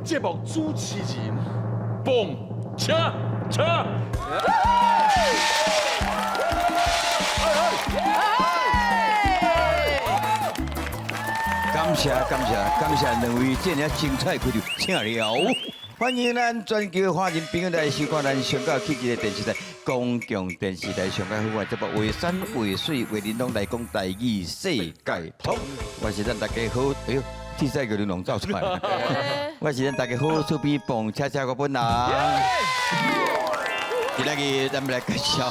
節目主持人蹦恰恰。感謝感謝感謝兩位這爾精彩開場，請了。歡迎咱全球華人朋友來收看咱上蓋起的電視台公共電視台上蓋好的節目《畫山畫水畫玲瓏》來講台語世界通。我是咱大家好，哎喲，天使叫玲瓏走出來。我是咱大家好，厝邊蹦恰恰我本人。今仔日咱們來介紹，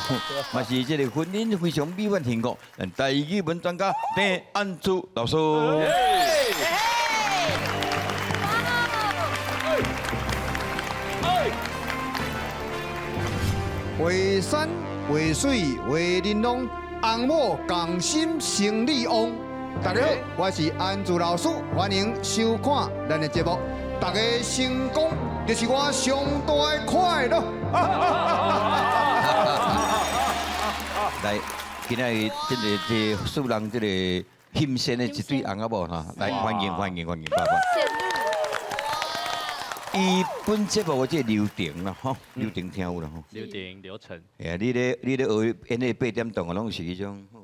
嘛是這個婚姻非常美滿幸福，咱台語文專家鄭安珠老師。畫山畫水畫玲瓏，翁某仝心生理旺。大家好，我是安珠老師，歡迎收看咱的節目。大家成功就是我上大的快樂。來，今仔日這個這個素人這個欣羨的一對翁仔某哈，來歡迎歡迎歡迎，爸爸。伊本節目的這個流程啦，吼，流程聽有啦吼。流程流程。哎呀，你咧學演那八點檔的，攏是彼種，好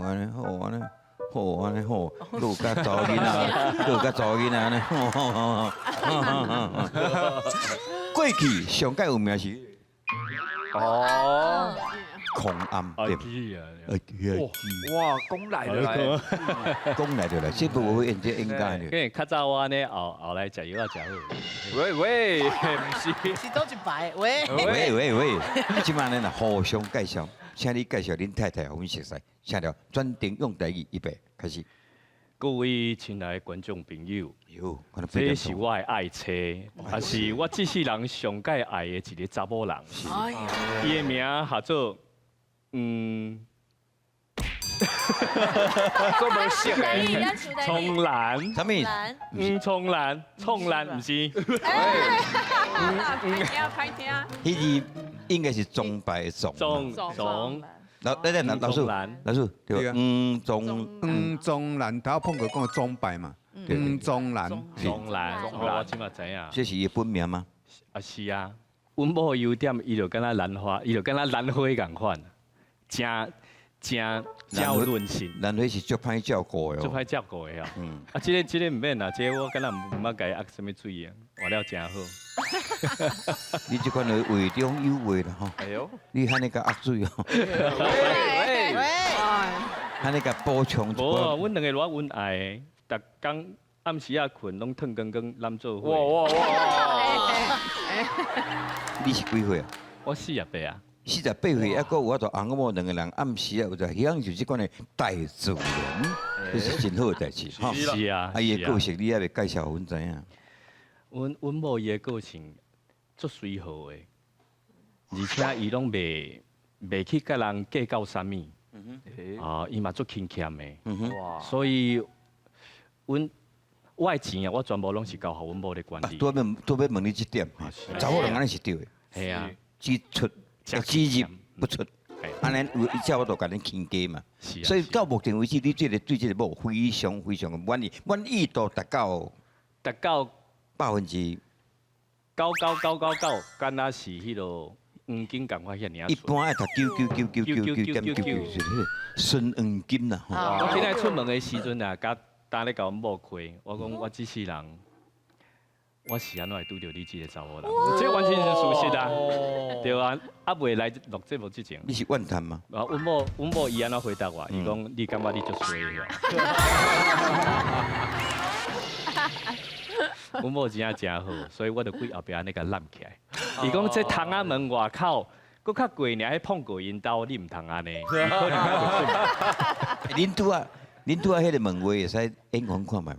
按呢，好按呢，好按呢，好按呢，好，閣有佮查某囡仔，閣有佮查某囡仔按呢，好好好好。過去上蓋有名是，哦，空暗對。哇，講來就來，講來就來，這部會演這應該的。因為較早我按呢後後來食藥仔食好。喂喂，毋是。是佗一排？喂喂喂喂，這擺咱來互相介紹，請你介紹恁太太，予阮熟似，請了轉定用台語，預備開始。各位親愛的觀眾朋友，這是我的愛妻，也是我這世人上蓋愛的一個查某人。伊的名叫做嗯，這無識的，創蘭，啥物？吳創蘭，創蘭毋是。歹聽歹聽。彼字應該是崇拜的崇。崇崇。老，來來，老師，老師，對，吳宗，吳宗蘭，頭碰過講崇拜嘛，吳宗蘭，宗蘭，我這馬知影。這是伊的本名嗎？啊是啊，阮某的優點，伊就敢若蘭花，伊就敢若蘭花仝款，誠誠誠有韌性。蘭花是足歹照顧的哦。足歹照顧的哦。嗯。啊，這個這個毋免啦，這個我敢若毋捌共伊壓啥物水啊，活了誠好。你這款的話中有話啦吼。哎喲。你按呢共壓水哦。喂喂。按呢共補充。無，阮兩個偌恩愛的，逐工暗時仔睏攏褪光光攬做伙。哇哇哇！你是幾歲啊？我48啊。48歲，猶閣有法度翁仔某兩個人暗時啊，有在享受這款的大自然，這是真好的代誌。是啊。啊，伊的個性你猶未介紹予阮知影。阮阮某伊的個性足隨和的，而且伊攏袂袂去佮人計較啥物。啊，伊嘛足勤儉的。所以，阮我的錢啊，我全部攏是交予阮某咧管理。拄仔拄欲問你這點，查某人按呢是對的。係啊，只出只入不出，按呢有才有法度共恁傾家嘛。所以到目前為止，你這個對這個某非常非常的滿意，滿意度達到達到99.999，敢若是彼个黃金仝款遐爾。一般愛讀999999.99，純黃金啦。我今日出門的時陣啊，佮擔咧共阮某開，我講我這世人，我是按怎會拄著你這個查某人？這完全是事實啊，對啊，猶未來錄節目之前。你是怨嘆嗎？啊，阮某阮某伊按怎回答我？伊講你感覺你足衰的。阮某真正誠好，所以我就規後壁按呢共攬起來。伊講這窗仔門外口，閣較貴爾，彼碰過𪜶兜，你毋通按呢。恁拄仔，恁拄仔彼個問話會使演講看覓嗎？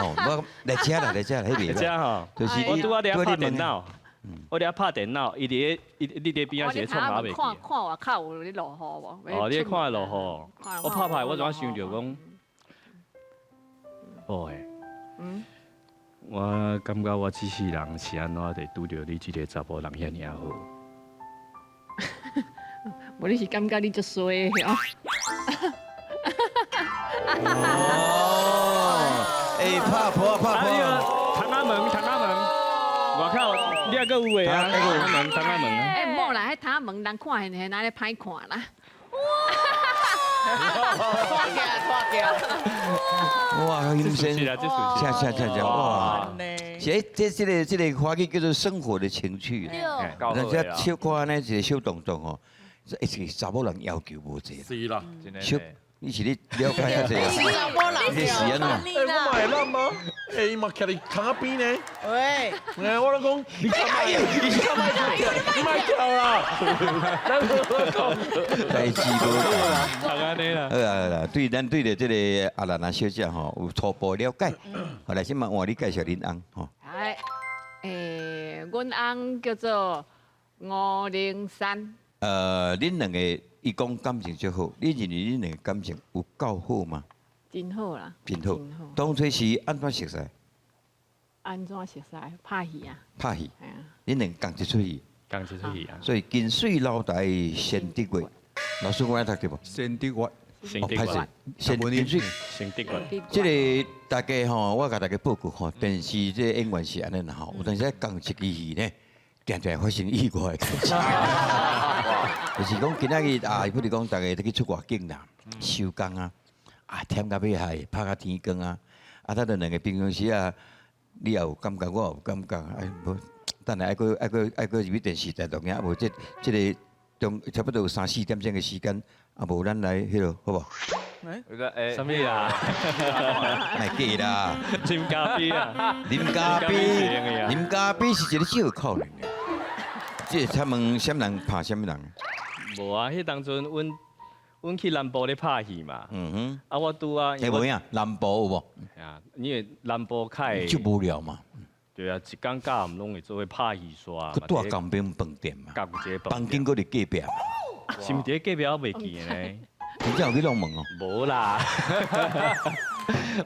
哦，我來遮啦，來遮啦，彼邊。來遮吼，就是我拄仔咧拍電腦，我咧拍電腦，伊佇咧，伊你佇邊仔是咧創啥袂記？看看外口有咧落雨無？哦，你咧看落雨。我拍拍，我怎啊想著講，哦嘿，我感覺我這世人是按怎會拄著你這個查某人遐爾好。無你是感覺你足衰的哦。哦，哎，哎，拍破拍啊，破。窗仔门，窗仔门，外口你还阁有的啊？窗仔门，窗仔门啊。哎，莫啦，彼窗仔门人看现现安呢歹看啦。拖起来，拖起来。哇，阴森，是啦，这是恰恰恰恰，哇！这个花艺叫做生活的情趣。人家小看呢一个小动作吼，这是查某人要求无济。是啦，小，你是咧了解遐济啊？你是按怎？哎，我嘛会烂吗？哎，伊嘛徛伫窗仔边呢。喂，哎，我拢讲，你较莫，你较莫跳，你莫跳啦。咱好好讲。代志无大。按呢啦。好啦好啦，对咱对著这个阿兰阿小姐吼有初步了解。好来，先嘛换你介绍恁翁吼。哎，欸，阮翁叫做吴灵山。恁两个伊讲感情足好，你认为恁两个感情有够好吗？真好啦。真好。当初是按怎熟似？按怎熟似？拍戏啊。拍戏。恁两个仝一出戏。仝一出戏啊。所以近水楼台先得月。老师我爱读对无？先得月。先得月。先近水。先得月。这个大家吼，我共大家报告吼，电视这个演员是按呢啦吼，有当时仝一支戏呢，定定发生意外的代志。就是讲今仔日啊，比如讲大家去出外景啦，收工啊，啊忝到欲死，拍到天光啊，啊，咱两个平常时啊，你也有感觉，我也有感觉，哎，无，等下爱阁爱阁爱阁入去电视台录影，啊无这个中差不多有三四点钟的时间，啊无咱来彼落好无？哎，啥物啦？莫假啦，啉咖啡啊！啉咖啡，啉咖啡是一个少可能的。这请问啥人拍啥物人？无啊，彼当阵阮去南部咧拍戏嘛。啊，我拄啊。欸，无影，南部有无？啊，因为南部较会。就无聊嘛。对啊，一工到暗拢会做伙拍戏煞。阁住仝间饭店嘛。仝一个房间阁伫隔壁。是毋伫隔壁我袂记得呢。真正有去弄门哦？无啦。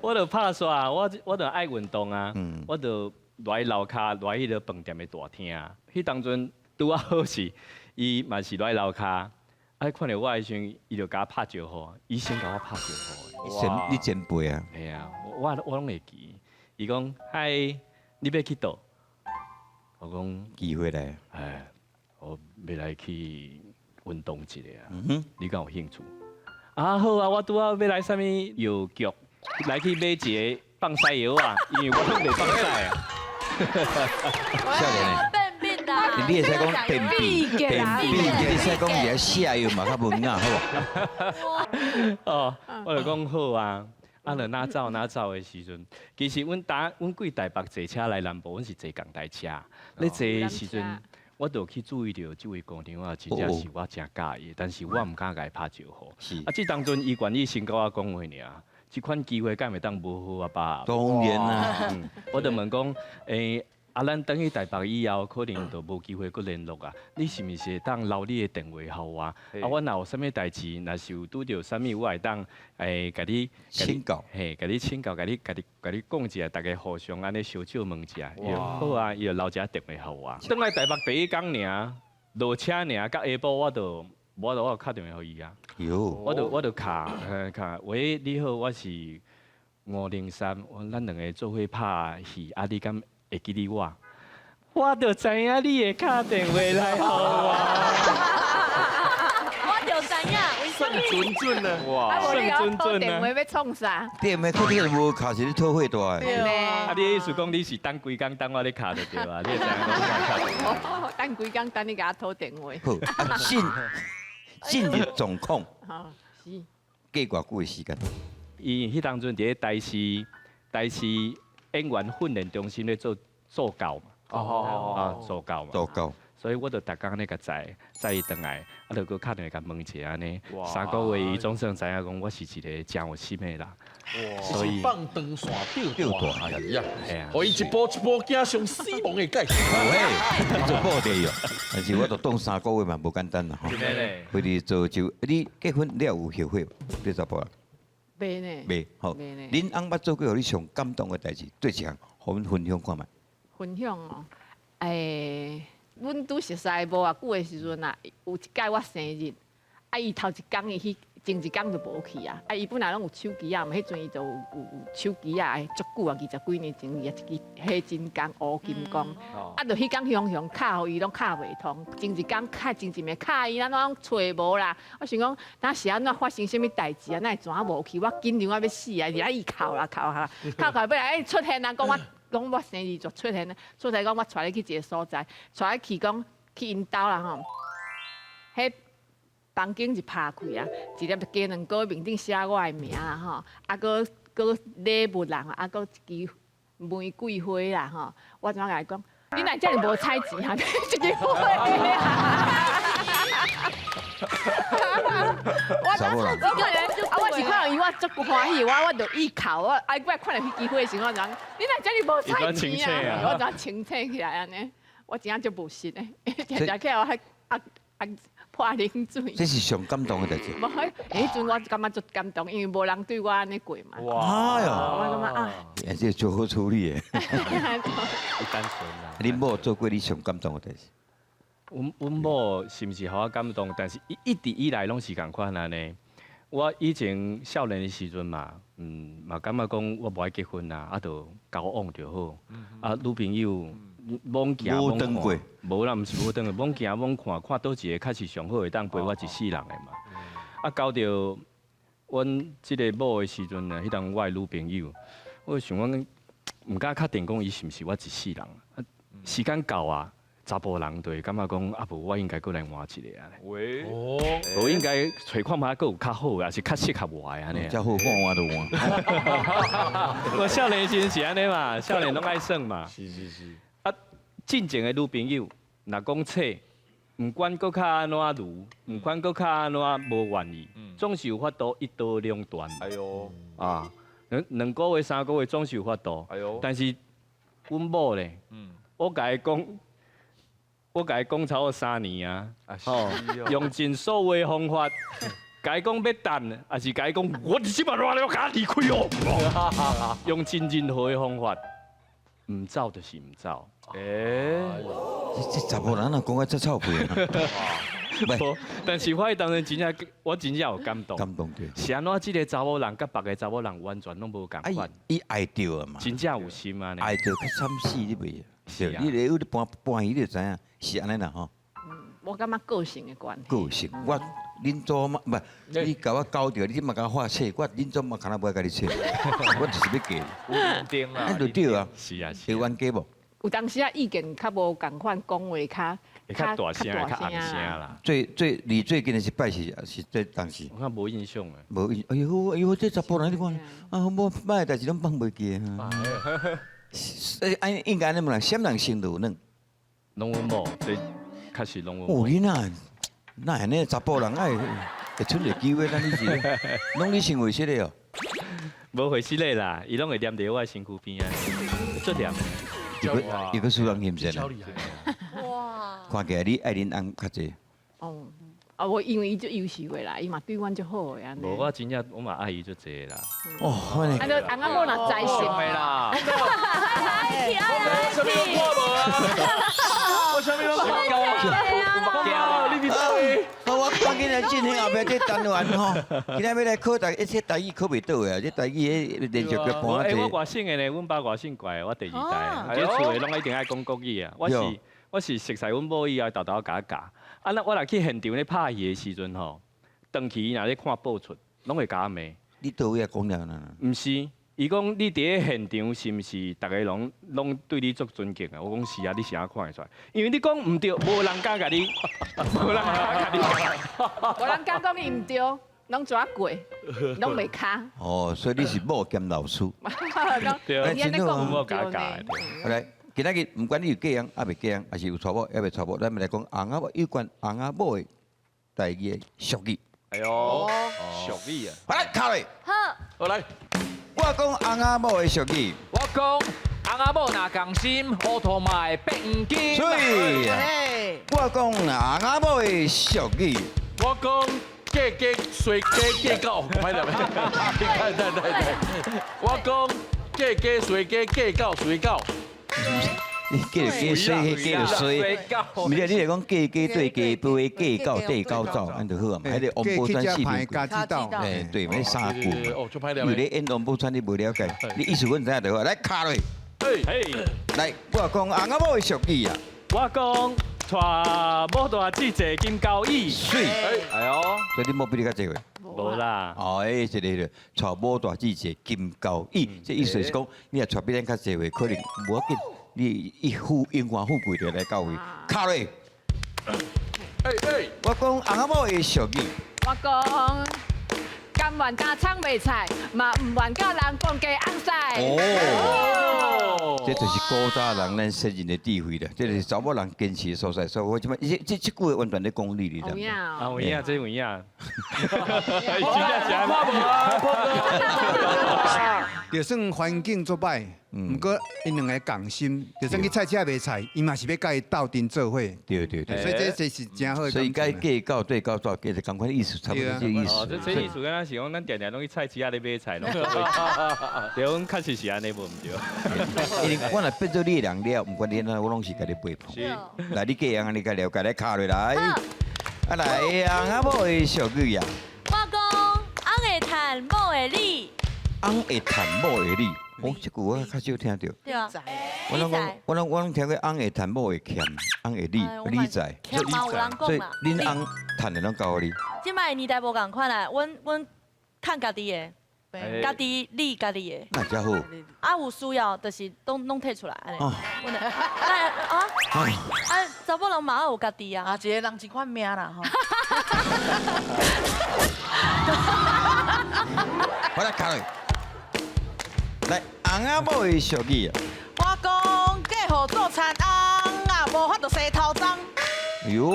我就拍煞，我就爱运动啊。我就来楼跤，来彼个饭店的大厅。彼当阵拄仔好是，伊嘛是来楼跤，啊，看著我的时阵，伊就共我拍招呼，伊先共我拍招呼。前你前辈啊？嘿啊，我拢会记。伊讲嗨，你欲去佗？我讲机会来。哎，我欲来去运动一下啊。你敢有兴趣？啊好啊，我拄仔欲来啥物药局，来去买一个放屎药啊，因为我拢袂放屎啊。少年的。你会使讲便秘，便秘，你使讲一个泻药嘛较文雅，好无？哦，我就讲好啊，啊，就哪走哪走的时阵，其实阮搭阮过台北坐车来南部，阮是坐仝台车。咧坐的时阵，我就去注意著这位姑娘啊，真正是我真佮意，但是我毋敢共伊拍招呼。啊，这当阵伊愿意先共我讲话尔，这款机会敢会当无好啊把握？当然啦，我就问讲，欸，啊，咱转去台北以后，可能就无机会阁联络啊。你是毋是会当留你的电话予我？啊，我若有啥物代志，若是有拄著啥物，我会当欸，共你请教，嘿，共你请教，共你、共你、共你讲一下，大家互相按呢相借问一下。好啊，伊就留一下电话予我。转来台北第一工尔，落车尔，到下晡我就敲电话予伊啊。我就敲，敲，喂，你好，我是吴灵山，咱两个做伙拍戏，啊，你敢会记得我？我就知影你会敲电话来予我。我就知影，为什么？算准准呢？哇！啊，无你共我讨电话欲创啥？电话可能无敲是咧讨货大的。对啊，你的意思讲你是等规工等我咧敲就对啊？你会知影讲我敲。等规工等你共我讨电话。好，啊进入状况。好，是。过偌久的时间？伊彼当阵伫咧台视演员训练中心咧做助教嘛，哦，啊助教嘛，助教，所以我就逐工咧共载载伊转来，啊，就阁敲电话共问一下按呢，3个月伊总算知影讲我是一个真有心的人，所以放长线钓大鱼呀，啊，予伊一步一步走向死亡的界线。喂，做布袋哟，但是我就当3个月嘛，无简单啦吼。回去做就你结婚了有后悔无？你查埔人？袂呢？袂，好。恁翁捌做过予你上感动的代志，对一项，予阮分享看觅。分享哦，欸，阮拄熟似无偌久的时阵啊，有一摆我生日，啊，伊头一工伊去前一工就無去啊，啊伊本來攏有手機仔嘛，彼陣伊就有手機仔，足久啊，20幾年前伊一支黑金剛烏金剛，啊就彼工雄雄敲予伊攏敲袂通，前一工敲前一暝敲伊，咱攏揣無啦。我想講，當時按怎發生啥物代誌啊？哪會怎無去？我緊張啊欲死啊！而伊哭啦哭啦，哭哭尾來出現啊，講我生日就出現，出現講我帶你去一个所在，帶你去講去𪜶兜啦吼，彼房間一拍開啊，一粒雞卵糕面頂寫我的名啦吼，啊，閣閣禮物啦，啊，閣一支玫瑰花啦吼，我怎共伊講？你哪遮爾無彩錢啊？一支花啊！我啊，我是看到伊，我足歡喜，我就意哭，我啊，我看到彼支花的時，我講你哪遮爾無彩錢啊？我怎清醒起來按呢？我真正足無神的，定定起來我還啊啊潑冷水。這是上感動的代誌。無，彼陣我感覺足感動，因為無人對我按呢過嘛。哇！哎喲，我感覺啊，也是足好處理的。單純啦。你某做過你上感動的代誌？阮某是毋是予我感動？但是一直以來攏是仝款按呢。我以前少年的時陣嘛，嘛感覺講我無愛結婚啊，啊，就交往就好。啊，女朋友罔行罔看，無啦，毋是無轉過，罔行罔看，看佗一个較是上好會當陪我一世人的嘛。啊，交著阮這个某的時陣呢，彼當我的女朋友，我想講，毋敢確定講伊是毋是我一世人。啊，時間到啊，查埔人就會感覺講，啊無我應該閣來換一个啊。喂，無應該揣看覓閣有較好的，抑是較適合我的按呢。較好換換就換。我少年時是按呢嘛，少年攏愛耍嘛。是是是。啊，進前的女朋友，若講冊，毋管閣較按怎愚，毋管閣較按怎無願意，總是有法度一刀兩斷。哎喲，啊，兩個月3個月總是有法度。哎喲，但是阮某咧，我共伊講。我共伊講超過3年啊，吼，用盡所有的方法，共伊講欲等，抑是共伊講我這擺賴了，共離開哦。用盡任何的方法，毋走就是毋走。欸，這查埔人若講甲這臭屁啊！無，但是我當時真正，我真正有感動。感動對。是按怎這个查某人佮別个查某人完全攏無仝款。伊愛著啊嘛。真正有心按呢。愛著較慘死你袂？是啊。你咧有咧搬搬去，你就知影是按呢啦吼。我感覺個性的關係。個性，我恁祖媽毋是，你共我交著，你嘛共我發冊，我恁祖媽可能無愛共你冊，我就是欲嫁。穩定啊。按就對啊。是啊是。會冤家無？有當時啊，意見較無仝款，講話較較大聲，較紅聲啦。最最離最近的一擺是這當時。我較無印象啊。無印，哎喲哎喲，這查埔人你看，啊，我歹的代誌攏放袂記啊。哎，應該按呢問啦，啥人先落軟？攏阮某，這確實攏阮某。哦，你若哪按呢查埔人愛會出一個機會，咱你是攏你先會失禮哦。無會失禮啦，伊攏會黏佇我的身軀邊啊，足黏的。伊閣輸人欣賞超厲害。哇！看起來你愛恁翁較濟。哦，啊，我因為伊足優秀的啦，伊嘛對阮足好的按呢。無，我真正我嘛愛伊足濟啦。哦，啊，都翁仔某若知心的啦。我啥物攏看無啊？我啥物攏看無啊？你佇佗位？好，我趕緊來進行後壁這單元吼。今仔欲來考大家，這台語考袂倒的啊！這台語彼連續劇盤欸，我外省的呢，阮爸外省過來，我第二代。這厝的攏一定愛講國語啊！我是熟似阮某以後，沓沓共我教。啊，那我若去現場咧拍戲的時陣吼，轉去伊若咧看播出，攏會共我罵。你佗位也講了呢？毋是，伊講你佇咧現場是毋是逐个攏對你足尊敬啊？我講是啊，你是按怎看會出來？因為你講毋對，無人敢共你，無人敢共你講。無人敢講伊毋對，攏怎過，攏袂卡。哦，所以你是某兼老師。對，你按呢講某共我教的。來，今仔日毋管你有嫁翁，抑未嫁翁，抑是有娶某，抑未娶某，咱們來講翁仔某有關翁仔某的台語的俗語。哎喲，俗語啊！來，卡咧。好。好來。我講翁仔某的俗語。我講翁仔某若仝心，烏塗嘛會變黃金。水。我講翁仔某的俗語。我講嫁雞隨雞嫁狗，歹啦，對對對對。我講嫁雞隨雞嫁狗隨狗。你嫁就嫁衰，嫁就衰。毋是，你来讲嫁鸡对鸡飞，嫁狗对狗走，按就好啊嘛。彼个王宝钏四面家己斗。哎，对，彼三句。哦，就歹因为你演王宝钏，你无了解，你意思阮知影就好。来，敲落。嘿，来，我讲翁仔某的俗语啊。我讲娶某大姊坐金交椅。媠。哎哟，所以你某比你较济岁？无啦。哦，哎，这个娶某大姊坐金交椅，这意思是讲，你若娶比咱较济岁，可能无要紧，你一富荣华富贵就来到位。敲落。哎哎，我讲翁仔某的俗语。我讲甘愿担葱卖菜，嘛毋愿佮人讲鸡尪屎。哦，这就是古早人咱先人的智慧啦，这就是查某人坚持的所在。所以我这摆这这这句话完全咧讲你，你知影？啊，有影，这有影。真正是按呢。就算环境足歹，毋过𪜶两个仝心，就算去菜市仔卖菜，伊嘛是欲佮伊斗阵做伙。对对对。所以这这是真好的。所以该嫁狗对狗走，嫁是仝款意思，差不多这个意思。哦，这意思敢若是讲，咱定定拢去菜市仔咧买菜，拢做伙。对，阮确实是按呢，无毋对。因为我若变做你的人了，毋管你按怎，我拢是共你陪伴。来，你嫁翁，你较了解，来敲落来。啊来，翁仔某的俗语啊。我讲翁会趁，某会理。翁会趁，某会理。哦，这句我较少听著。对啊。我拢讲，我拢我拢听过翁会趁，某会欠，翁会理，理财。欠嘛有人讲所以啦。恁翁趁的拢交予你。这摆年代无仝款啦，阮阮趁家己的，家己理家己的。那真好。啊，有需要就是拢拢提出来按呢。阮啊啊啊，查某人嘛爱有家己啊。啊，一个人一款命啦吼。我来敲落。来，翁仔某的俗语啊。我讲嫁予做田翁啊，无法度生头鬃。哎哟，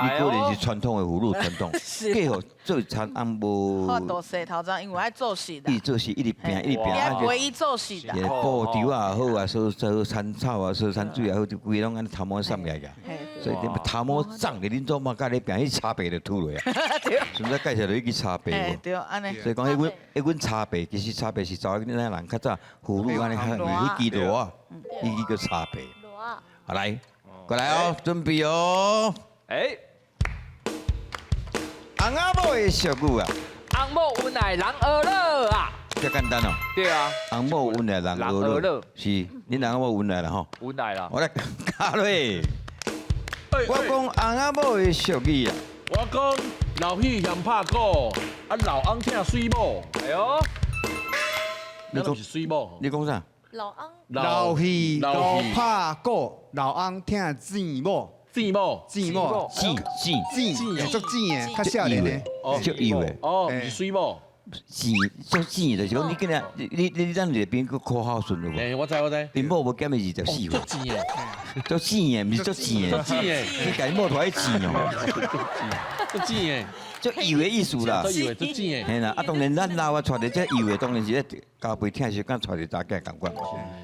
你果然是传统的妇女传统。嫁予做田翁无法度生头鬃，因为爱做事啦。伊做事一直拼，一直拼。爱陪伊做事啦。布条也好啊，烧烧田草啊，烧田水也好，就规拢按呢头毛送来个。所以你头毛长伫恁祖妈佮咧拼，彼差别就吐落啊。顺便介绍落去差别无？对，按呢。所以讲，彼阮彼阮差别，其实差别是查某囡仔人较早妇女按呢较彼支锣仔，彼支叫差别。好来，过来哦，准备哦。哎，翁仔某的俗语啊。翁某恩爱人呵咾啊。这简单哦。对啊。翁某恩爱人呵咾。是，恁翁仔某恩爱啦吼。恩爱啦。我来敲落。我讲翁仔某的俗语啊。我讲老戏嫌拍鼓，啊老翁疼媠某。哎哟，你讲是媠某？你讲啥？老翁。老戏老拍鼓，老翁疼贱某。贱某，贱某，贱贱贱，足贱的，较少年的，足幼的。哦，是媠某。贱，足贱就是讲你今日你你咱这边阁考孝顺了无？哎，我知我知。𪜶某无减伊24岁。足贱的，足贱的，毋是足贱的。足贱的，你共𪜶某拖去贱哦。足贱的，足幼的意思啦。足幼的，足贱的。嘿啦，啊当然咱老啊，娶著这幼的，当然是咧交配疼惜，敢娶一个查某囝仝款，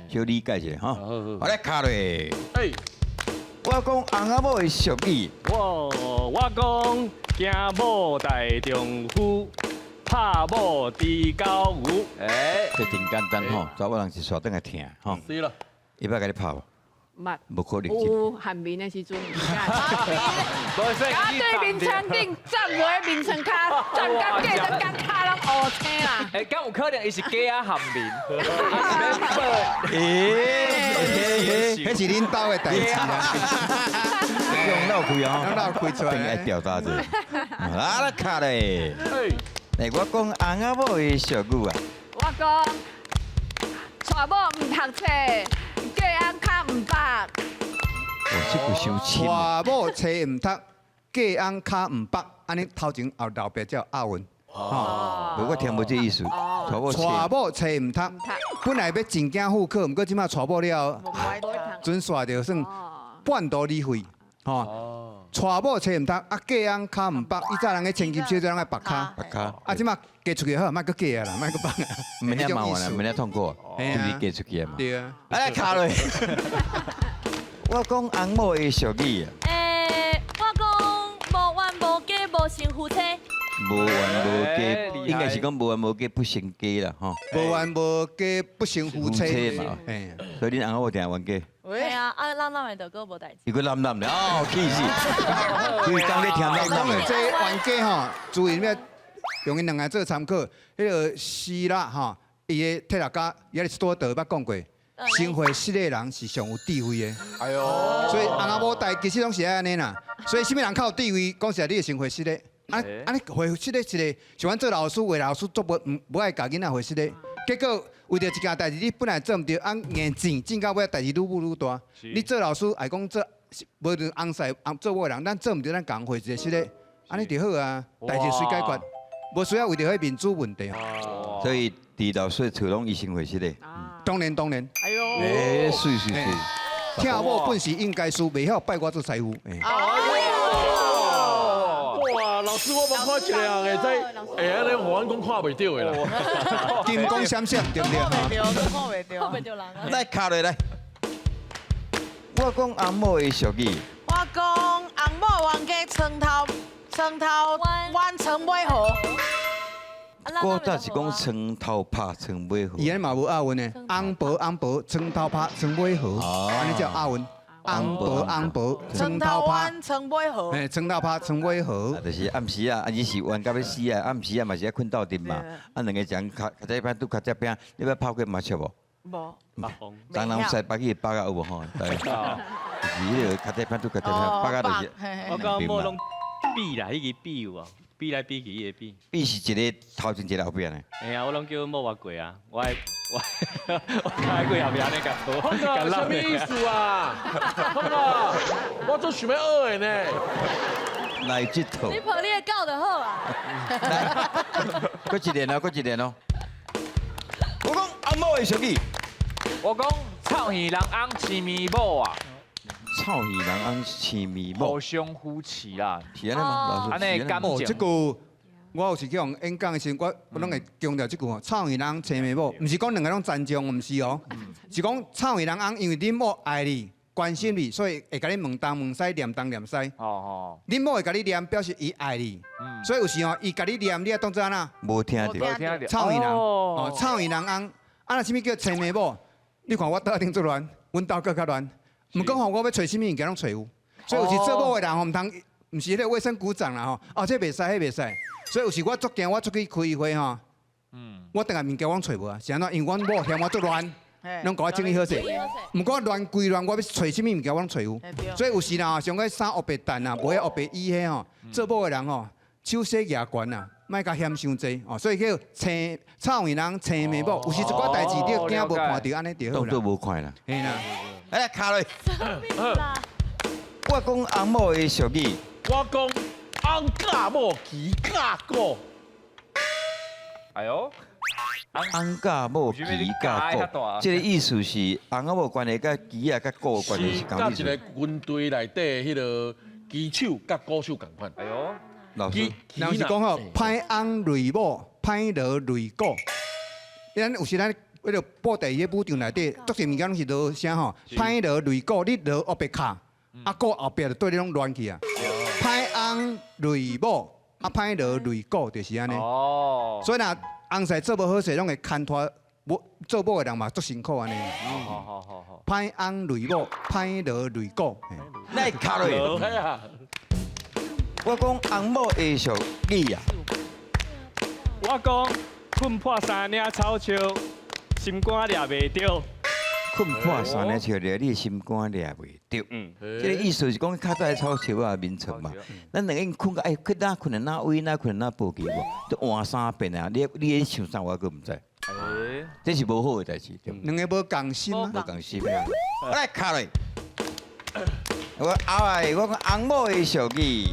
小理解一下吼。好来敲落。哎，我讲翁仔某的俗语。我我讲惊某大丈夫。拍某猪狗牛，哎，这真简单吼，查某人是煞转来疼吼。是啦，伊捌共你拍无？捌。无可能。有含面的时阵，佮对眠床顶站落眠床跤，站到隔阵工跤拢乌青啦。哎，敢有可能伊是假仔含面？欸，彼是恁兜的代志啊。用闹开哦，闹开出来，一定爱调查者。啊，来敲咧。来，我讲翁仔某的俗语啊。我讲，娶某毋读册，嫁翁跤毋缚。哦，这句伤深。娶某册毋读，嫁翁跤毋缚，按呢头前后后壁才有押韵。哦，无我听无这意思。娶某册毋读，本来欲进京赴考，毋过这马娶某了，准煞就算半途而废。吼。娶某册毋读，啊嫁翁跤毋缚，以早人咧千金小姐拢爱缚跤，缚跤。啊这马嫁出去好，莫阁嫁啊啦，莫阁缚啊。毋免遐麻烦啦，毋免遐痛苦，就是嫁出去啊嘛。对啊。啊来敲落。我讲翁某的俗语啊。欸，我讲无冤无家无成夫妻。无冤无家，应该是讲无冤无家不成家啦，吼。无冤无家不成夫妻嘛。所以恁翁某定冤家。对啊，啊湳湳的就閣無代誌。伊閣湳湳的哦，氣死！規工咧聽湳湳的。講的這冤家吼，自然欲用𪜶兩个做參考。彼个希臘吼，伊的提拉加亞里士多德捌講過，先會失禮的人是上有智慧的。哎喲，所以翁仔某代其實攏是按呢啦。所以啥物人較有智慧，講實在，你會先會失禮。啊啊！你會失禮一个，像阮做老師，有的老師足無毋無愛共囡仔會失禮。結果為著一件代誌，你本來做毋對，啊硬爭爭到尾代誌愈舞愈大。你做老師愛講做，無論翁婿翁做某的人，咱做毋對，咱共回一个失禮，按呢就好啊，代誌隨解決，無需要為著彼面子問題。所以佇老師厝攏伊先會失禮。當然當然。哎喲。欸，媠媠媠。疼某本是應該事，袂曉拜我做師傅。哇，老師我無看一個人會使，會按呢，予阮講看袂著的啦。金光閃閃，對毋對？看袂著，都看袂著。看袂著人啊。來敲落來。我講翁某的俗語。我講翁某冤家床頭床頭彎，床尾和。古早是講床頭拍，床尾和。伊按呢嘛無押韻的，翁婆翁婆，床頭拍，床尾和，按呢才有押韻。翁婆翁婆，床頭彎，床尾和。嘿，床頭拍，床尾和。就是暗時啊，啊伊是冤到欲死啊，暗時啊嘛是愛睏鬥陣嘛。啊，兩個人跤跤這邊拄跤這邊，你捌拍過麻將無？無。東南西北去北啊有無吼？對。就是彼个跤這邊拄跤這邊，北啊就是。我講某攏比啦，彼个比有無？比來比去，彼个比。比是一个頭前一个後壁呢。嘿啊，我攏叫某我過啊，我我我開過後壁按呢共峰哥，啥物意思啊？峰哥，我足想欲學的呢。來這套。你抱你的狗就好啊。來，閣一年哦，閣一年哦。我講翁某的俗語。我講臭耳人翁青面某啊。臭耳人翁青面某。互相扶持啦。是按呢嗎？老師。按呢感情。哦，這句我有時去予人演講的時陣，我攏會強調這句吼：臭耳人青面某，毋是講兩个攏殘障，毋是哦，是講臭耳人翁，因為恁某愛你、關心你，所以會共你問東問西、念東念西。哦哦。恁某會共你念，表示伊愛你。所以有時吼，伊共你念，你愛當做按怎？無聽著。臭耳人，哦，臭耳人翁，啊，若啥物叫青面某？你看我桌頂足亂，阮兜閣較亂。毋過吼，我欲揣啥物物件攏揣有。所以有時做某的人吼，毋通，毋是彼个衛生股長啦吼，哦，這袂使，彼袂使。所以有時我足驚，我出去開會吼，我轉來物件我攏揣無啊，是按怎？因為阮某嫌我足亂，攏共我整理好勢。毋過亂歸亂，我欲揣啥物物件我攏揣有。所以有時啦，像個衫烏白澹啊，無彼烏白衣彼吼，做某的人吼，手洗額懸啊，莫共嫌傷濟哦。所以叫青臭耳人青面某，有時一寡代誌你驚無看著，按呢就好啦。當做無看啦。嘿啦，來敲落。我講翁某的俗語。我講翁教某騎甲鼓。哎喲，翁教某騎甲鼓，這个意思是翁仔某關係佮騎仔佮鼓的關係是仝意思。佮一個軍隊內底彼个旗手佮鼓手仝款。哎喲，老師，人是講吼，歹翁累某，歹鑼累鼓。咱有時咱彼个布袋彼舞場內底，足濟物件攏是鑼聲吼，歹鑼累鼓，你鑼烏白敲，啊鼓後壁就對你攏亂去啊。歹翁累某，啊歹鑼累鼓，就是按呢。哦。所以若翁婿做無好勢，攏會牽拖某做某的人嘛足辛苦按呢。好好好好。歹翁累某，歹鑼累鼓。來敲落。我講翁某的俗語啊。我講睏破三領草笑，心肝掠袂著。睏破三領笑，掠你的心肝掠袂著。這个意思是講較早的草笑仔眠床嘛。咱兩个睏到哎，睏哪睏的哪位，哪睏的哪無記無，都換三遍啊！你你咧想啥，我閣毋知。這是無好的代誌。兩个無仝心啊。無仝心。來敲落。我後來我講翁某的俗語。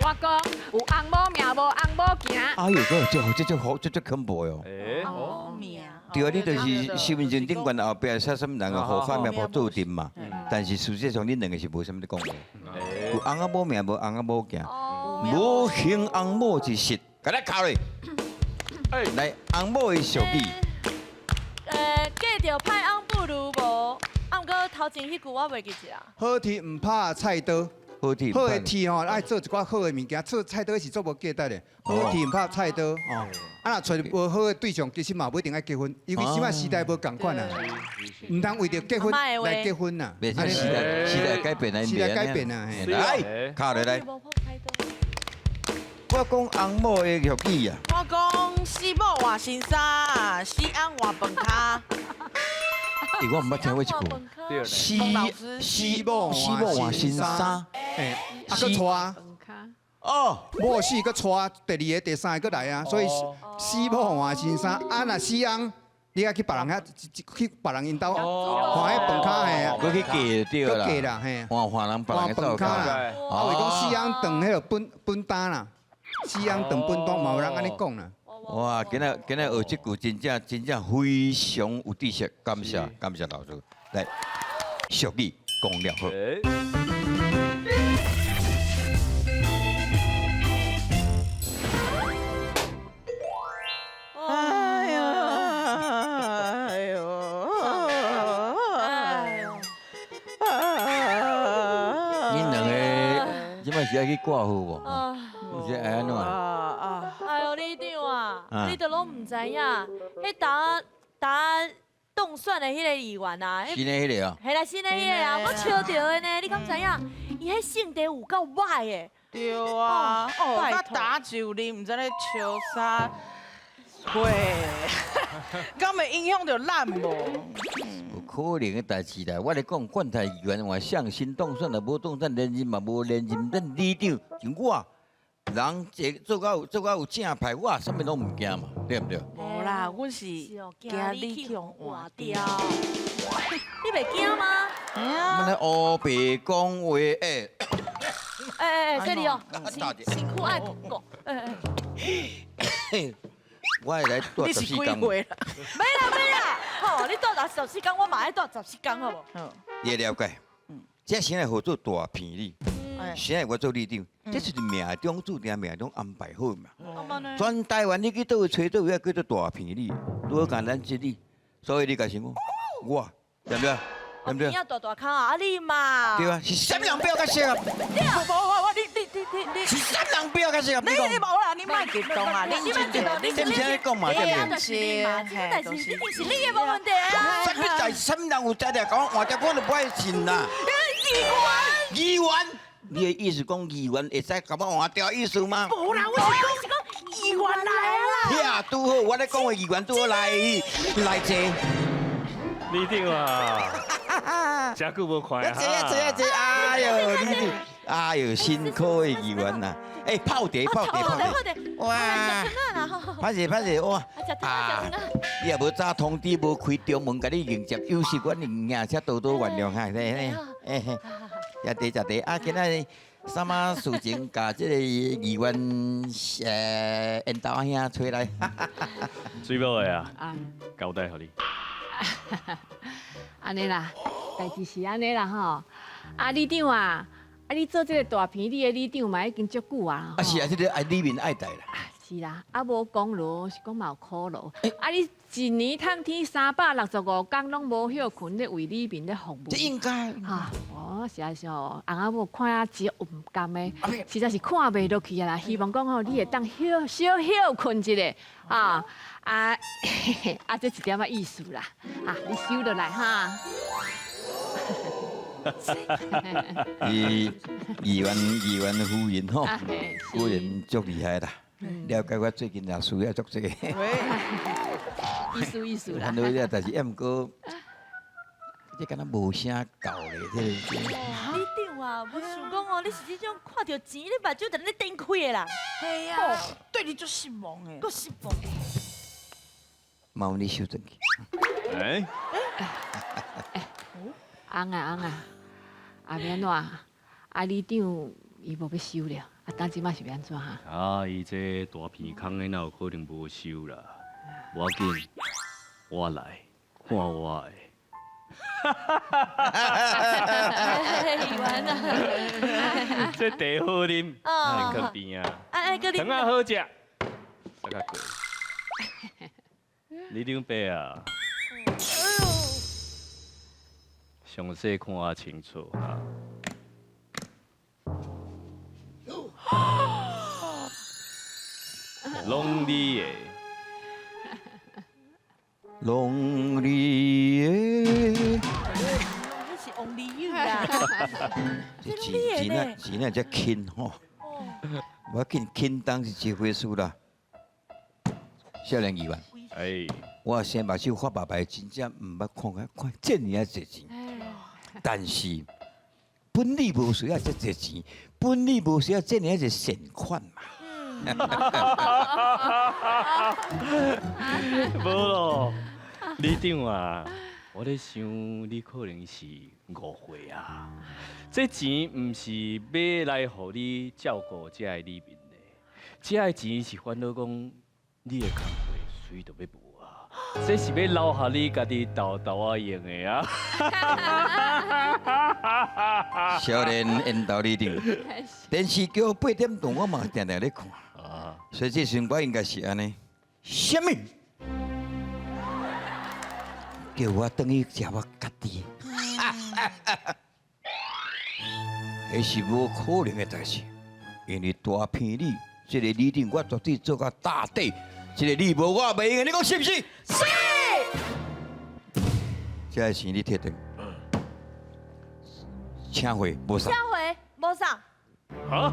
我講有翁某命，無翁某行。哎呦，這這這好，這這恐怖哦。翁某命。對啊，你就是身份證頂懸後壁寫啥物人個護法命簿做陣嘛。但是事實上，恁兩個是無啥物咧講的。有翁仔某命，無翁仔某行。無行翁某一失，共咱敲落。來，翁某的俗語。嫁著歹翁不如無。啊，毋過頭前彼句我袂記得啊。好鐵毋拍菜刀。好铁好的铁吼，爱做一寡好的物件，做菜刀是做无价值的。好铁毋拍菜刀哦。啊，若揣无好的对象，其实嘛无一定爱结婚，因为这摆时代无仝款啊，毋通为著结婚来结婚呐。袂使时代时代改变啊，时代改变啊，来，敲落来。我讲翁某的俗语啊。我讲死某换新衫，死翁换饭跤。欸，我毋捌听过这句。死死某死某换新衫，欸，啊，阁娶。哦，某死阁娶第二个、第三个阁来啊，所以死某换新衫，啊，若死翁，你爱去别人遐，去别人𪜶兜换彼饭跤嘿，阁去嫁就对啦，阁嫁啦嘿，换换人别人饭跤啦，啊，为讲死翁断彼个本本单啦，死翁断本单嘛有人按呢讲啦。哇，今仔今仔学这句真正真正非常有知识，感谢感谢老师。来，俗语讲了好。哎呦，哎呦，哎呦！恁两个这摆是爱去挂号无？是爱按怎？哎呦，里长啊，你都拢毋知影，彼当当当选的彼个议员啊，新的彼个啊？系啦，新的彼个啊，我笑著的呢，你敢知影？伊彼性地有够歹的。对啊，哦，我打酒啉，毋知咧笑啥货，敢会影响著咱无？有可能的代志啦，我咧讲，县台议员换谁新当选也无当选，连任嘛无连任，咱里长像我。人这做到有做到有正派，我啥物拢毋惊嘛，对毋对？无啦，阮是惊你去予换掉。你袂惊吗？我咧乌白讲话，欸。哎哎哎，这里哦，辛苦爱讲，哎哎。我会来蹛十四工。没啦没啦，吼，你蹛14工，我嘛爱蹛十四工，好无？你会了解。这啥来号做大鼻里？啥会我做里长？这是命中注定，命中安排好嘛。全台湾你去佗位揣佗位叫做大鼻里，拄好共咱这里，所以你家想讲，我对不对？对不对？你大大空啊，你嘛？对啊，是啥物人比我较适合？无无我我你你你你你是啥物人比我较适合？你你无啦，你莫激动啊！你你莫激动，你是毋是按呢讲嘛？对不对？是嘛？这代志一定是你的无问题啊！啥物代志？啥物人有才调共我换掉，我就不爱信啦。议员，议员，你的意思讲议员会使共我换掉意思吗？无啦，我是讲议员来啦。遐拄好，我咧讲的议员拄好来来坐。里长啊，真久无看啊！坐啊坐啊坐！哎呦，里长，哎呦，辛苦的议员呐！哎，泡茶泡茶泡茶！哇！歹势歹势哇！啊！你也无早通知，无开中门，共你迎接，有时阮迎才多多原谅哈！嘿嘿，食茶食茶啊！今仔日啥物事情，共这个议员缘投阿兄揣来？水某的啊，交代予你。按呢啦，代志是按呢啦吼。啊，里长啊，啊你做这个大鼻里的里长嘛已经足久啊。啊是啊，这个爱里面爱戴啦。是啦，啊无功劳是讲嘛有苦劳。啊你一年趁天365工拢无歇睏咧为里面咧服务。这应该。哈，我实在是吼，翁仔某看啊真毋甘的，实在是看袂落去啊啦。希望讲吼，你会当歇小歇睏一下，啊啊啊，这一点仔意思啦，啊，你收落来哈。伊议员议员夫人吼，夫人足厉害啦。了解我最近也需要足这个。意思意思啦。烦恼这代志，也毋过，这敢若无啥够咧，这个。里长啊，无想讲哦，你是这种看著钱，你目睭就咧瞪开的啦。系啊，对你足失望的。阁失望。麻烦你收转去。哎。翁啊翁啊，啊欲按怎？啊里长伊无欲收了。啊，当这马是欲按怎哈？啊，伊这大鼻空的，哪有可能无收啦？无要紧，我来看我的。议员啊！这茶好啉，来靠边啊！哎哎，糖仔好食，再较过。里长伯啊，详细看啊清楚哈。攏你的。攏你的。那是 only you 啦。这钱钱啊钱啊，遮轻吼。无要紧，轻重是一回事啦。少年议员，哎，我生目睭发白白，真正毋捌看过看这尔啊济钱。但是本里无需要这济钱，本里无需要这尔济善款嘛。无咯，里长啊，我咧想你可能是误会啊。这钱毋是欲来予你照顾这个里面的，这个钱是烦恼讲你的工课随都欲无啊，这是欲留予你家己沓沓仔用的啊。少年缘投里长，电视剧8点档我嘛定定咧看，所以这时阵我应该是按呢，啥物？叫我转去食我家己，彼是无可能的代志，因为大鼻里这个里长我绝对做到大底，这个你无我袂用的，你讲是毋是？是。这个钱你提转，请回无送。请回无送。啊？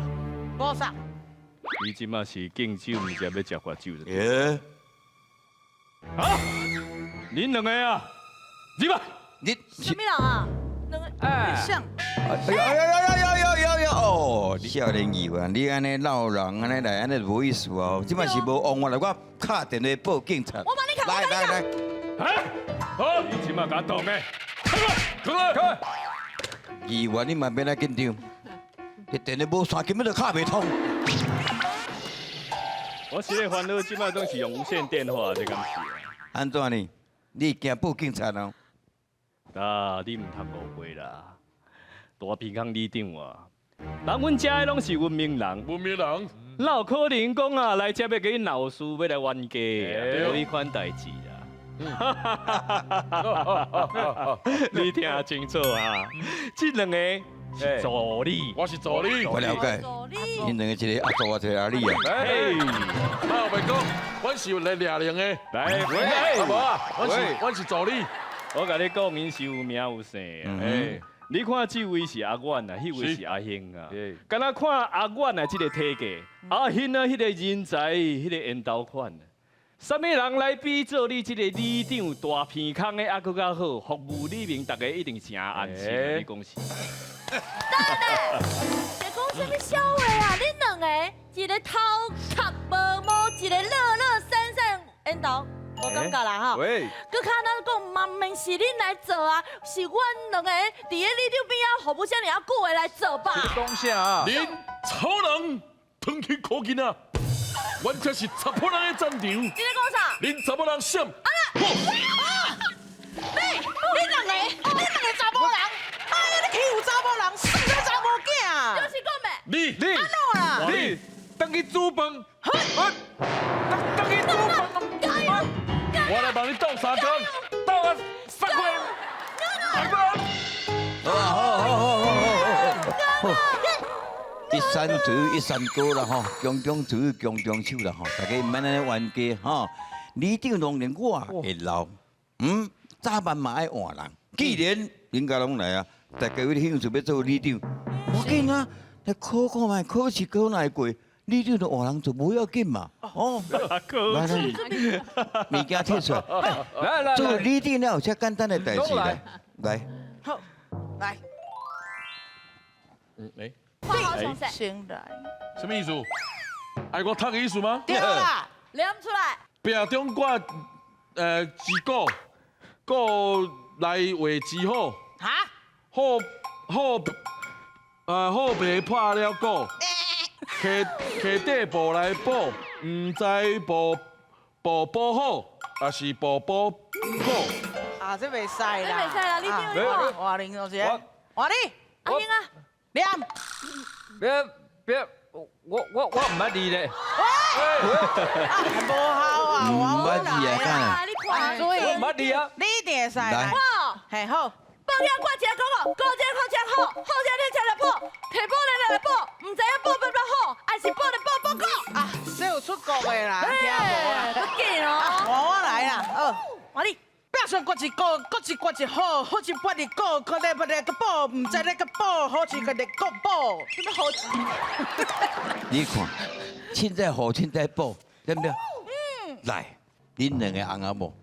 无送。你这马是敬酒，毋是欲食罚酒的。耶。啊！恁两个啊，入来。你啥物人啊？两个。哎。像。哎呀呀呀呀呀呀呀！哦，少年议员，你按呢闹人，按呢来，按呢无意思哦。这马是无枉我来，我敲电话报警察。我帮你敲，来来来。哎，好，你这马共动的，开来，开来。议员，你嘛免来紧张，这电话无线，根本就敲袂通。我是咧烦恼，这马拢是用无线电话，这敢是啊？按怎呢？你惊报警察哦？啊，你毋通误会啦。大鼻孔里长啊，人阮遮的拢是文明人，文明人，哪有可能讲啊来遮欲共你闹事，欲来冤家啊？无彼款代志啦。你听清楚啊，这两个是助理，我是助理，我了解。恁两个一个阿祖，我一个阿里啊。哎，那我袂讲，阮是来掠人的。来，喂，阿无啊，阮是助理。我共你讲，𪜶是有名有姓的。哎，你看这位是阿远啊，彼位是阿兴啊。敢若看阿远啊，这个体格，阿兴啊，彼个人才，彼个缘投款。啥物人来比做你这个里长大鼻孔的，还阁较好，服务里面大家一定诚安心。你讲是？等等，在讲啥物笑话啊？恁两个，一个头壳无毛，一个乐乐散散缘投，无感觉啦吼。喂，阁较咱讲，嘛毋免是恁来做啊，是阮两个伫咧里长边仔服务遮尔啊久的来做吧。讲啥啊？恁草人转去苦囡仔，阮这是查埔人的战场。你咧讲啥？恁查某人闪！啊！你两个，你两个查某人，哎呀，你欺负查某人，算做查某囝啊！就是讲袂。你你安怎啦？你转去煮饭，转去煮饭。加油！我来帮你斗相共，斗啊杀过。好啊，好好好好好好。一山除一山高啦吼，强中除强中手啦吼，大家毋免按呢冤家吼。里长当然我会老，早晚嘛爱换人。既然恁家拢来啊，大家有兴趣欲做里长，无要紧啊，来考看觅，考试考哪会过，里长就换人做无要紧嘛。哦，来来，物件提出来，来来，做里长了有遮简单的代志来，来，好，来，哎。先来，什么意思？爱我读的意思吗？对啦，念出来。壁中挂一个，个来画之好。哈？好好，好白破了鼓，摕摕底布来补，毋知布布补好，抑是布补鼓。啊，这袂使啦，这袂使啦，你丢我。换你就是，换你。阿英啊。念。别别，我毋捌字咧。喂，无效啊，毋捌字啊，你看，所以我毋捌字啊。你一定会使来。嘿好。报纸挂一个讲哦，高这考这好，好这你吃来补，提补来来补，毋知影补不补好，还是补来补补过。啊，这有出国的。话啦，聽無啦。不見哦，換我來啦，好，換你。壁上掛一個，閣一掛一好，好一掛一個，閣咧不咧個寶，毋知咧個寶，好似個咧個寶。什麼好字？你看，凊彩好，凊彩寶，對不對？嗯。來，恁兩个翁仔某，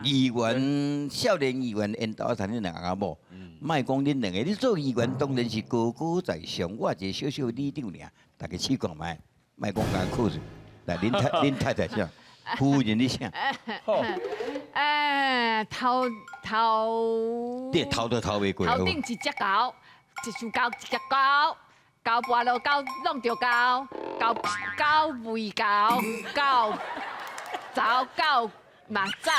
議員少年議員緣投趁恁兩个翁仔某，莫講恁兩个，你做議員當然是高高在上，我一個小小里長爾，大家試看覓，莫講共考試。來，恁太太請，夫人你請。哎，頭頭。你頭都頭袂過。頭頂一隻狗，一樹狗一隻狗，狗跋落狗弄著狗，狗狗吠狗，狗走狗嘛走，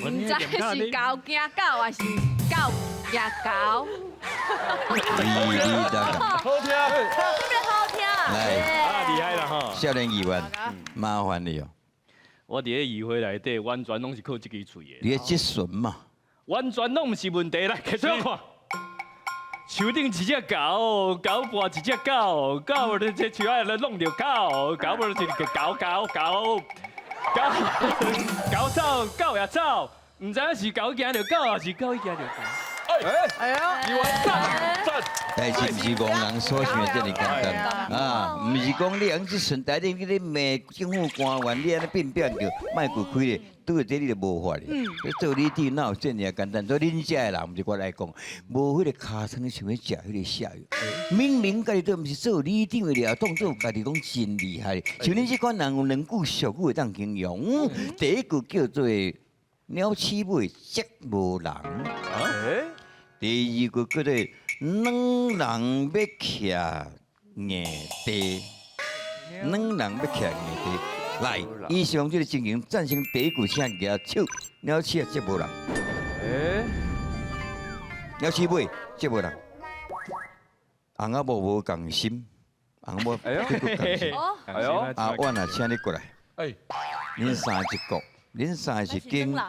毋知是狗驚狗，還是狗驚狗。好聽，特別好聽。來，啊厲害啦吼！少年議員，麻煩你哦。我佇咧議會內底，完全攏是靠這支喙的。你的質詢嘛，完全攏毋是問題來，繼續看。樹頂一隻狗，狗跋一隻狗，狗咧這樹仔咧弄著狗，狗無就是狗狗狗狗狗走，狗也走，毋知影是狗驚著狗，還是狗驚著狗。哎哎呀，議員讚讚。代誌毋是戇人所想的這麼簡單啊！毋是講你用這順台你去咧罵政府官員，你按呢變變著，莫過開咧，拄著這你就無法咧。你做里長哪有這爾簡單？所以恁遮的人，毋是我來講，無彼個尻川想欲食彼个瀉藥。明明家己都毋是做里長的了，當做家己講真厲害。像恁這款人有兩句俗語會當形容，第一句叫做鳥鼠尾則無人，第二句叫做軟人欲徛硬地，軟人欲徛硬地。來，以上這个情形，贊成第一句，請舉手。鳥鼠啊，則無人。鳥鼠尾則無人。翁仔某無仝心，翁仔某這句仝心。哎呦，阿婉啊，請你過來。哎，恁三一國，恁三個是經軟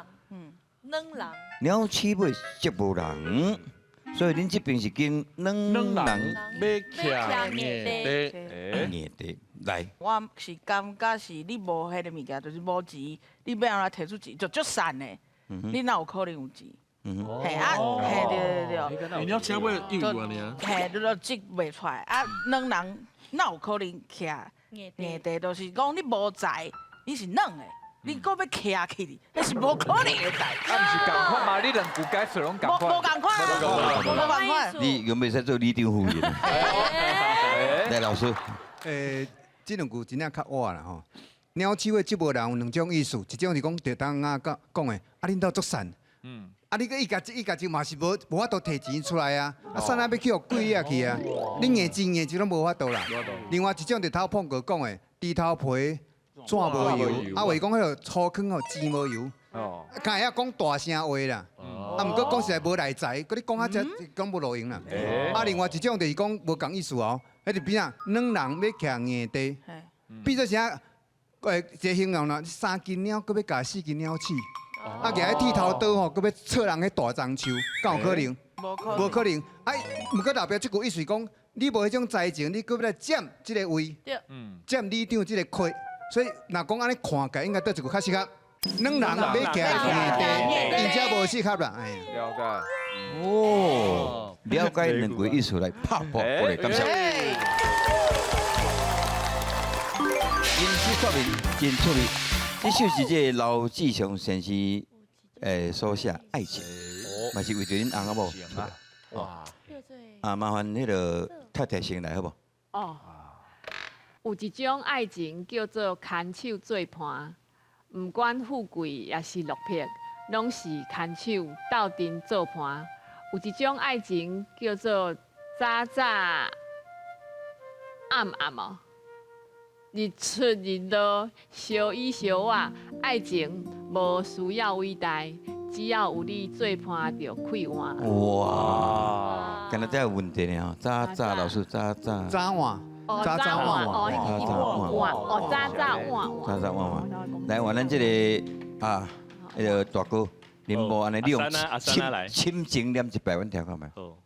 人。鳥鼠尾則無人，所以恁這邊是經軟人欲徛硬地，硬地來。我是感覺是你無彼个物件，就是無錢，你欲按怎提出錢就足散的，你哪有可能有錢？嘿啊，嘿對對對。你鳥鼠尾一有啊爾。嘿，你都織袂出來啊！軟人哪有可能徛硬地？就是講你無才，你是軟的。你閣欲徛起，彼是無可能的代誌。啊，毋是仝款嗎？你兩句解釋攏仝款。無仝款啊，無仝款。你有袂使做里長夫人？來，老師。這兩句真正較倚啦吼。鳥鼠尾則無人有兩種意思，一種是講就當仔講講的，啊恁兜足散，啊你閣伊家伊家己嘛是無無法度提錢出來啊，啊散啊欲去予鬼掠去啊，你硬錢硬錢攏無法度啦。另外一種就頭碰哥講的，豬頭皮。紙無油，啊，話講彼个粗糠吼，錢無油，敢會曉講大聲話啦，啊，毋過講實在無內在，閣你講啊這講無路用啦。啊，另外一種就是講無仝意思哦，彼就變啊，軟人欲徛硬地，變做啥？一个形容啦，三斤鳥閣欲共四斤鳥鼠，啊，舉彼剃頭刀吼，閣欲戳人彼大樟樹，敢有可能？無可能。啊，毋過後壁這句意思講，你無彼種才情，你閣欲來佔這个位，佔里長這个缺。所以，若講按呢看起來，應該佗一句較適合。軟人欲徛硬地，𪜶才無適合啦。哎。了解。哦，了解兩句意思來拍破過來，感謝。因此作品真出名，這首是這個劉志祥先生所寫愛情，嘛是為著恁翁仔某。哇！啊，麻煩彼个太太先來好無？哦。有一種愛情叫做牽手做伴，毋管富貴抑是落魄，攏是牽手鬥陣做伴。有一種愛情叫做早早暗暗哦，日出日落，相依相偎，愛情無需要偉大，只要有你做伴就快活。哇！敢若這有問題呢吼，早早老師早早。早晚。早早晚晚，早早晚晚，哦，早早晚晚，早早晚晚。來，換咱這个啊，彼个大哥林某按呢，你用深情念一擺，阮聽看覓。好。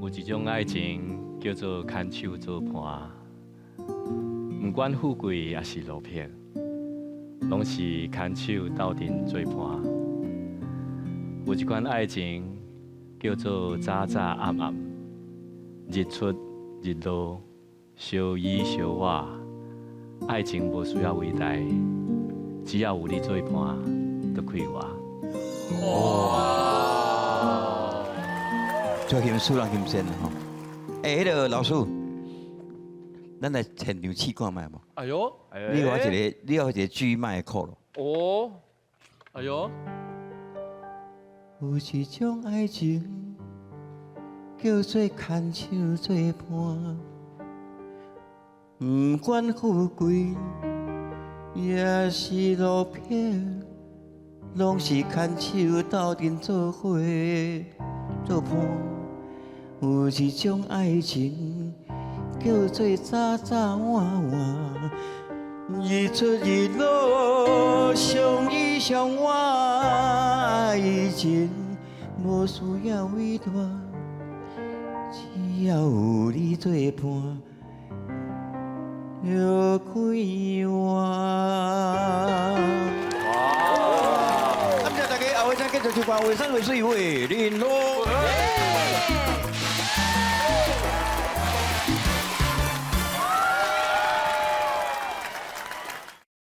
有一種愛情叫做牽手做伴，毋管富贵抑是落魄，拢是牵手斗阵做伴。有一款爱情叫做早早暗暗，日出日落，相依相偎。爱情无需要伟大，只要有你做伴，就快活。哇！做心思人心善吼。欸，彼个老师，咱来现场试看覓无？哎呦，你予我一个，你予我一个 G 麥的咯。哦，哎呦，有一種愛情叫做牽手做伴，毋管富貴抑是落魄，攏是牽手鬥陣做伙做伴。有一種愛情叫做早早晚晚，日出日落相依相偎，愛情無需要偉大，只要有你做伴，就快活。感謝大家，後尾再繼續收看《畫山畫水畫玲瓏》。